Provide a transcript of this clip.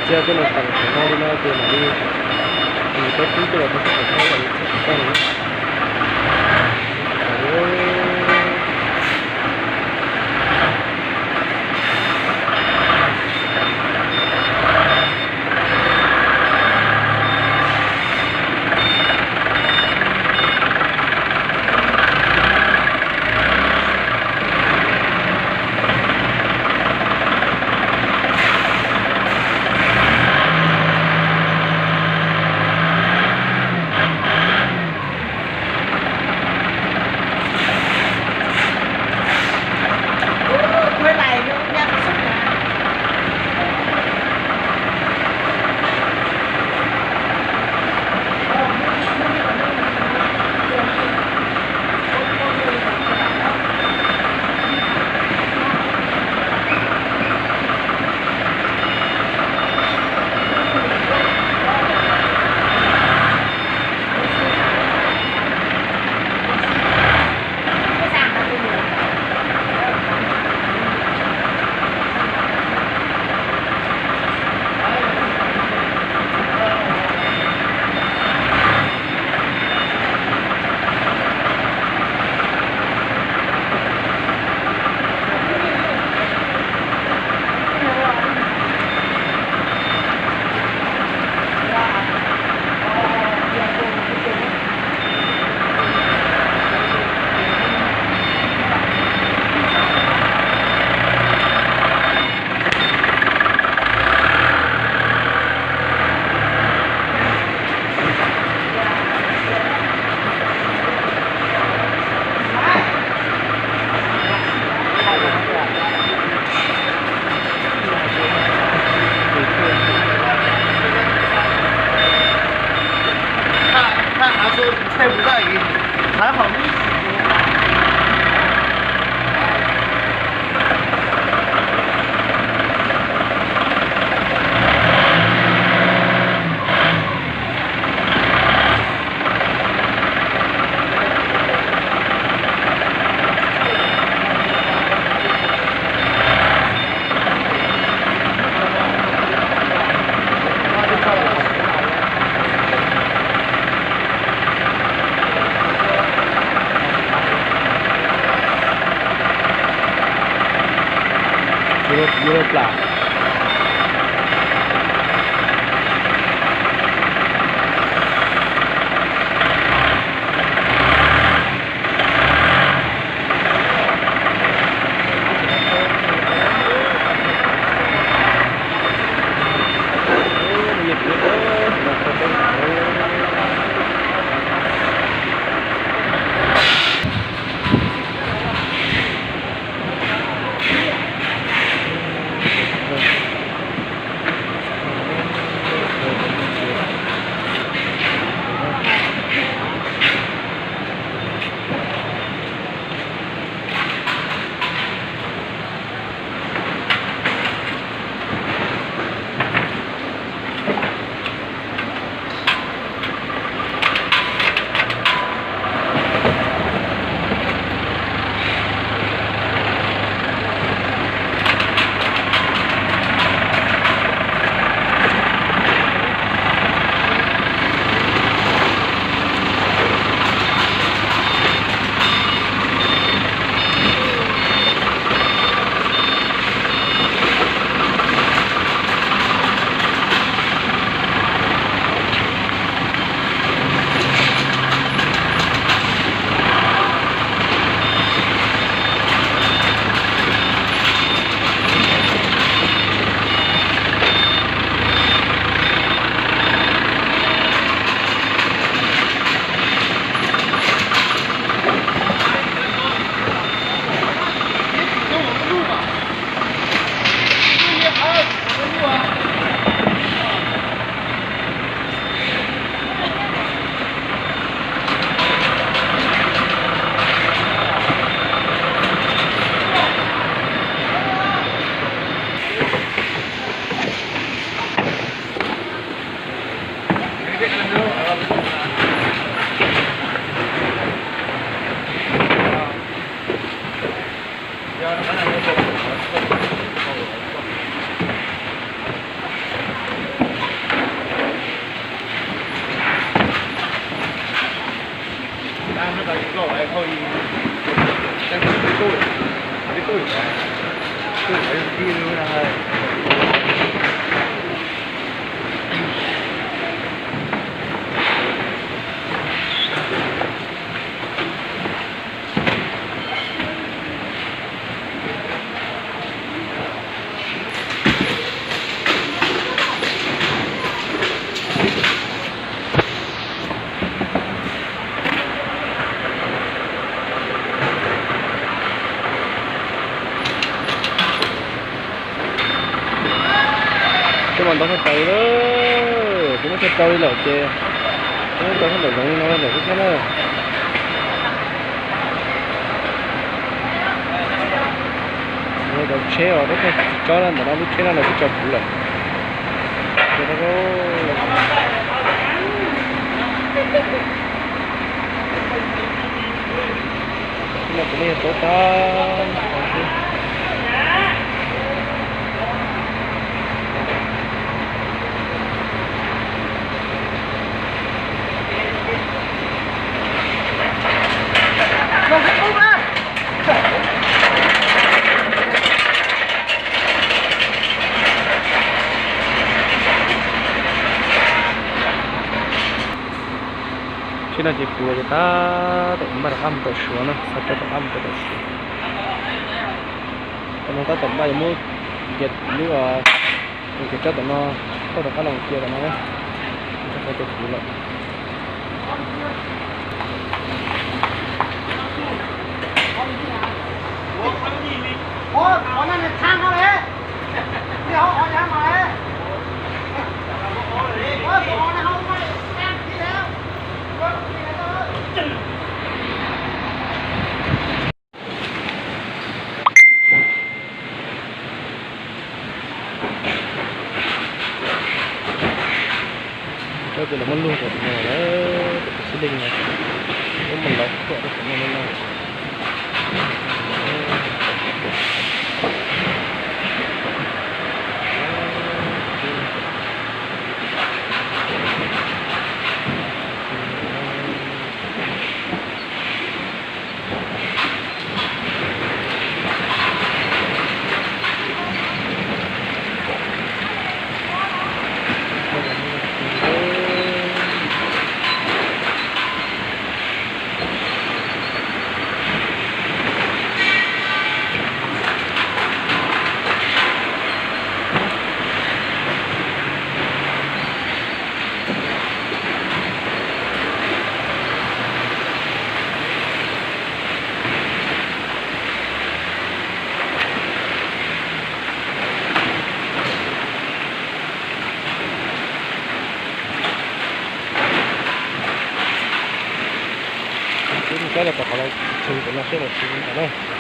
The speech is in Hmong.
Cia tej no tawm saum no li no ces mam li, ces peb pib coj los rau saum no mam li txhom tau no. Yuav luag plam. Coj mas ntau thaj tsawg li lawm, coj muab tshaj rau li lawm ces, coj muab rau sab nraum zoov li no lawm xwb thiab na. Cov tsheb os, lub tsheb tsis tsob na, ntawm no lub tsheb no nws twb tso kuv lawm. Ces no kuv nej yog tau tag. Tsheb no ces kuv los ces tab tom npaj rov qab mus tawm Suav na, xa rau rov qab mus rau tawm Suav. Tam no tab tom npaj yuav muab kiag lub, kiag tsob tom no, coj rov qab los cia tom no na, rau qhov tias kuv lawm. Cov ces lawv muab lug rau no lawm, cov xib leej no, muab lov khuam rau tom no li no. Tib saib los tom qhov no, tshwv tom no seb los tshwv li cas na.